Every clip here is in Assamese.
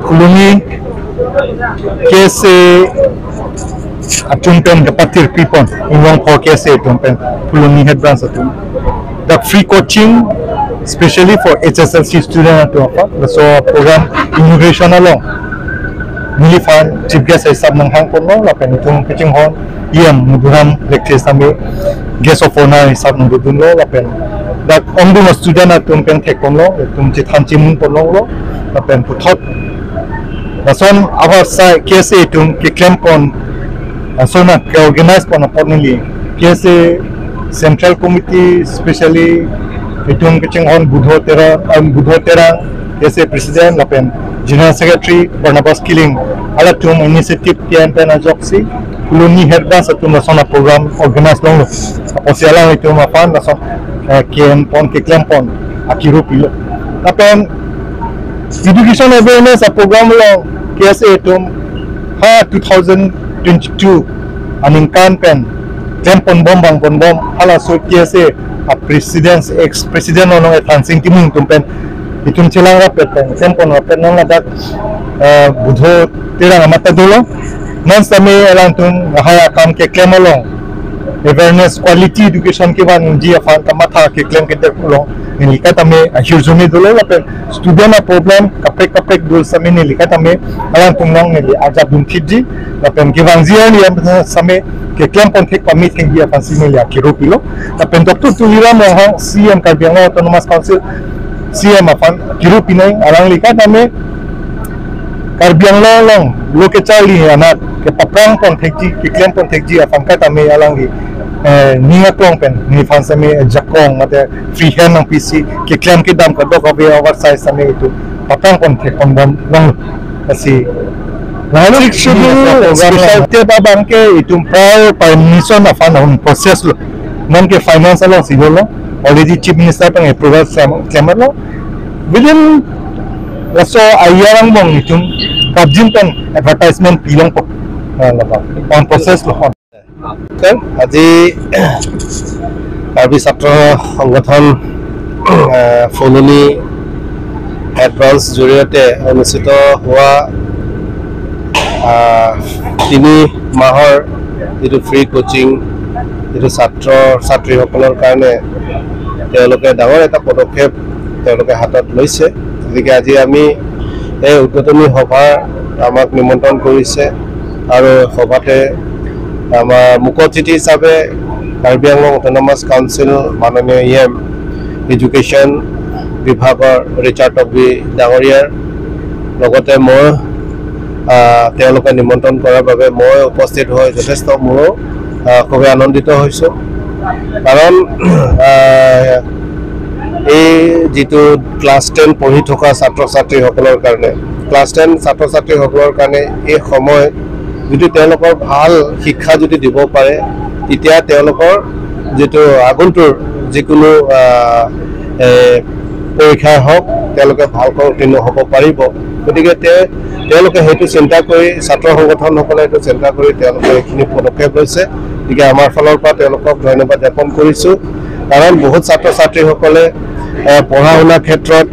Phuloni KSA atumpen kapatir pipon ingong pho KSA atumpen Phuloni head branch atum the free coaching especially for HSLC student atum apa so program inauguration along nilifan chief guest hisab nang hang kono lapen itum pitching hon EM muduram lecture same guest of honor hisab nang dudun lo lapen dak ongdung student atum pen thek lo tum chi than chi mung pon lo lapen puthot lason our side KSA tum ke claim pon sona ke organize pon aponli KSA central committee especially itum kitching hon budho tera KSA president lapen general secretary Barnabas Killing ala tum initiative TN pen ajoksi Phuloni head branch atum lasona program organize long lo aposiala itum afan lason KM pon ke claim pon akiru pilo lapen education awareness a program long KSA tum ha 2022 aning kan pen claim pon bom bang pon bom hala so KSA a president ex president ono e thansing timung tum pen itum chelang ra pet pen claim pon pen nong dak budho tera amata dolo non same elang tum haya kam ke claim along awareness quality education ke ban ji afan kamatha ke claim ke long nilika tame hirzumi dolo lapen student a problem kapek kapek dul same nilika tame alang tum long nili ajab dum thiji lapen ke bang ji ani same ke claim pon thek pami theng ji afan sinili akiro pilo lapen Dr. Tuliram hong CM Karbi Anglong Autonomous Council CM afan kiru pinai alang lika tame Karbi Anglong long loke chali anak ke paprang pon thek ji ke claim pon thek ji afan ka tame alang li ninga klong pen ni fan same jakong mate free hand nang PC ke claim ke dam ka dok abe over size same itu paprang pon thek pon bom long asi lalu special te ba bang ke itu prior permission afan on process lo non ke finance along sigolo already chief minister pang approval claim lo within so ayarang bong itu kabjin pen advertisement pilong po on process lo আজি কাৰ্বি ছাত্ৰ সংগঠন ফুলনি হেড ব্ৰাঞ্চ জৰিয়তে অনুষ্ঠিত হোৱা 3 মাহৰ যিটো ফ্ৰী কোচিং যিটো ছাত্ৰ ছাত্ৰীসকলৰ কাৰণে তেওঁলোকে ডাঙৰ এটা পদক্ষেপ তেওঁলোকে হাতত লৈছে। গতিকে আজি আমি এই উদ্বোধনী সভাৰ আমাক নিমন্ত্ৰণ কৰিছে আৰু সভাতে আমাৰ মুখ্য অতিথি হিচাপে কাৰ্বি আংলং অট'নমাছ কাউন্সিল মাননীয় ই এম এডুকেশ্যন বিভাগৰ ৰিচাৰ্ড টকবি ডাঙৰীয়াৰ লগতে মই তেওঁলোকে নিমন্ত্ৰণ কৰাৰ বাবে মই উপস্থিত হৈ যথেষ্ট মোৰো খুবেই আনন্দিত হৈছোঁ। কাৰণ এই যিটো ক্লাছ 10 পঢ়ি থকা ছাত্ৰ ছাত্ৰীসকলৰ কাৰণে ক্লাছ 10 ছাত্ৰ ছাত্ৰীসকলৰ কাৰণে এই সময় যদি তেওঁলোকৰ ভাল শিক্ষা যদি দিব পাৰে তেতিয়া তেওঁলোকৰ যিটো আগন্তুৰ যিকোনো পৰীক্ষা হওক তেওঁলোকে ভালকৈ উত্তীৰ্ণ হ'ব পাৰিব। গতিকে তেওঁলোকে সেইটো চিন্তা কৰি ছাত্ৰ সংগঠনসকলে সেইটো চিন্তা কৰি তেওঁলোকে এইখিনি পদক্ষেপ লৈছে। গতিকে আমাৰ ফালৰ পৰা তেওঁলোকক ধন্যবাদ জ্ঞাপন কৰিছোঁ। কাৰণ বহুত ছাত্ৰ ছাত্ৰীসকলে পঢ়া শুনাৰ ক্ষেত্ৰত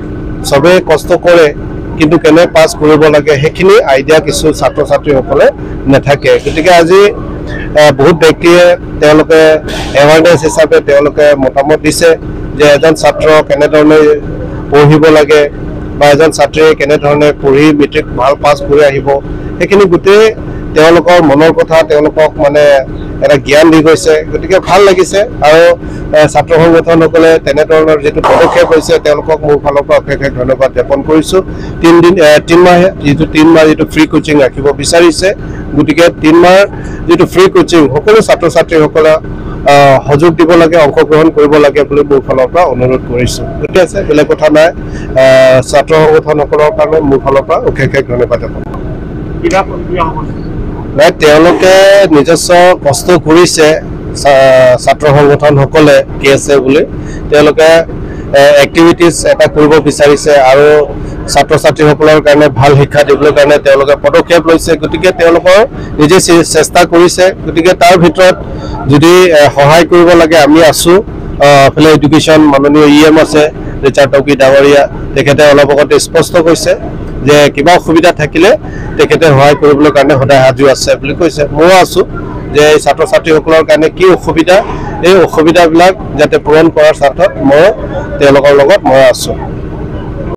চবেই কষ্ট কৰে, কিন্তু কেনে পাছ কৰিব লাগে সেইখিনি আইডিয়া কিছু ছাত্ৰ ছাত্ৰীসকলে নাথাকে। গতিকে আজি বহুত ব্যক্তিয়ে তেওঁলোকে এৱাৰনেছ হিচাপে তেওঁলোকে মতামত দিছে যে এজন ছাত্ৰ কেনেধৰণে পঢ়িব লাগে বা এজন ছাত্ৰীয়ে কেনেধৰণে পঢ়ি মেট্ৰিক ভাল পাছ কৰি আহিব, সেইখিনি গোটেই তেওঁলোকৰ মনৰ কথা তেওঁলোকক মানে এটা জ্ঞান দি গৈছে। গতিকে ভাল লাগিছে আৰু ছাত্ৰ সংগঠনসকলে তেনেধৰণৰ যিটো পদক্ষেপ হৈছে তেওঁলোকক মোৰ ফালৰ পৰা অশেষ ধন্যবাদ জ্ঞাপন কৰিছোঁ। 3 মাহ যিটো 3 মাহ যিটো ফ্ৰী কোচিং ৰাখিব বিচাৰিছে, গতিকে 3 মাহ যিটো ফ্ৰী কোচিং সকলো ছাত্ৰ ছাত্ৰীসকলে সহযোগ দিব লাগে, অংশগ্ৰহণ কৰিব লাগে বুলি মোৰ ফালৰ পৰা অনুৰোধ কৰিছোঁ। গতিকে আছে বেলেগ কথা নাই, ছাত্ৰ সংগঠনসকলৰ কাৰণে মোৰ ফালৰ পৰা অশেষ ধন্যবাদ জ্ঞাপন। নাই, তেওঁলোকে নিজস্ব কষ্ট কৰিছে ছাত্ৰ সংগঠনসকলে কে এছ এ বুলি তেওঁলোকে এক্টিভিটিজ এটা কৰিব বিচাৰিছে আৰু ছাত্ৰ ছাত্ৰীসকলৰ কাৰণে ভাল শিক্ষা দিবলৈ কাৰণে তেওঁলোকে পদক্ষেপ লৈছে। গতিকে তেওঁলোকৰ নিজে চেষ্টা কৰিছে। গতিকে তাৰ ভিতৰত যদি সহায় কৰিব লাগে আমি আছোঁ। এফালে এডুকেশ্যন মাননীয় ই এম আছে ৰিচাৰ্ড টকী ডাঙৰীয়া, তেখেতে অলপ আগতে স্পষ্ট কৈছে। যে কিবা অসুবিধা থাকিলে তেখেতে সহায় কৰিবলৈ কাৰণে সদায় সাজু আছে বুলি কৈছে। ময়ো আছোঁ যে এই ছাত্ৰ ছাত্ৰীসকলৰ কাৰণে কি অসুবিধা, এই অসুবিধাবিলাক যাতে পূৰণ কৰাৰ স্বাৰ্থত মই তেওঁলোকৰ লগত মই আছোঁ।